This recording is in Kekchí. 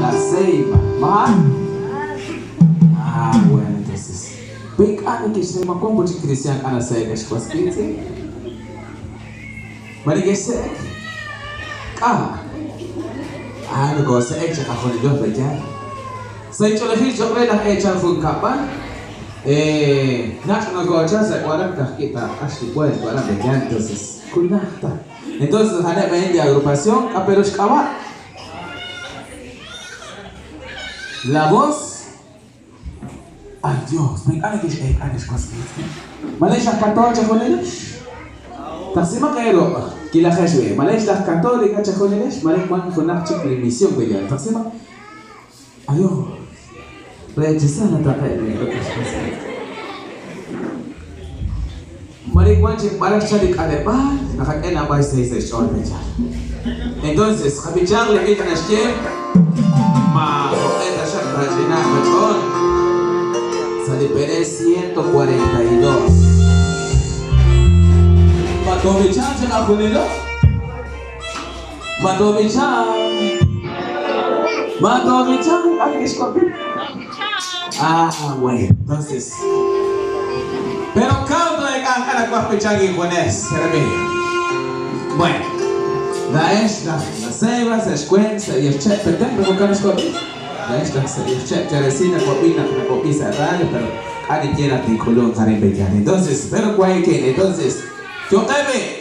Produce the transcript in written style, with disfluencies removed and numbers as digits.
La Ceiba. ¿Ma? Ah, bueno, entonces. Pek'ani kixsemakuan puchi cristian k'ana se'ek xwaskitzi. Mani kixse'ek. K'a. Ah, no se'ek chiqajunilo peyan. Saych'olejil choqre laj eechal junkab'al. Nach nokocha sa waram kajkita axli puedes waram peyan. Entonces, kunajta. Entonces, jane ven de agrupación, pero xk'awa. La voz. Ay Dios, me que Malesh las católicas chajoneles. Taxima kero, kila khashwe. Malesh las católicas chajoneles, malesh man jonak chik misión bella. Taxima. Ayo. Rechazana taqe. Malik man chik barak chalik alepa, nakakena bay say say shol bella. Entonces, khabichar le kit nashke ma eta shak rajina machon. Sali Pérez 142. Matomichan chakajunilo. Matomichan. Matomichan. Ay, qué escorpión. Ah, bueno, entonces. Pero cauto de cancana cuaspichan y juanes, Bueno, la es la ceiba, se escuenza y el che, petén, pero con escorpión. La es la che, charecina, copina, la copisa, radio, pero ani quiera ticulón, Entonces, pero cuál que, entonces, yo teme.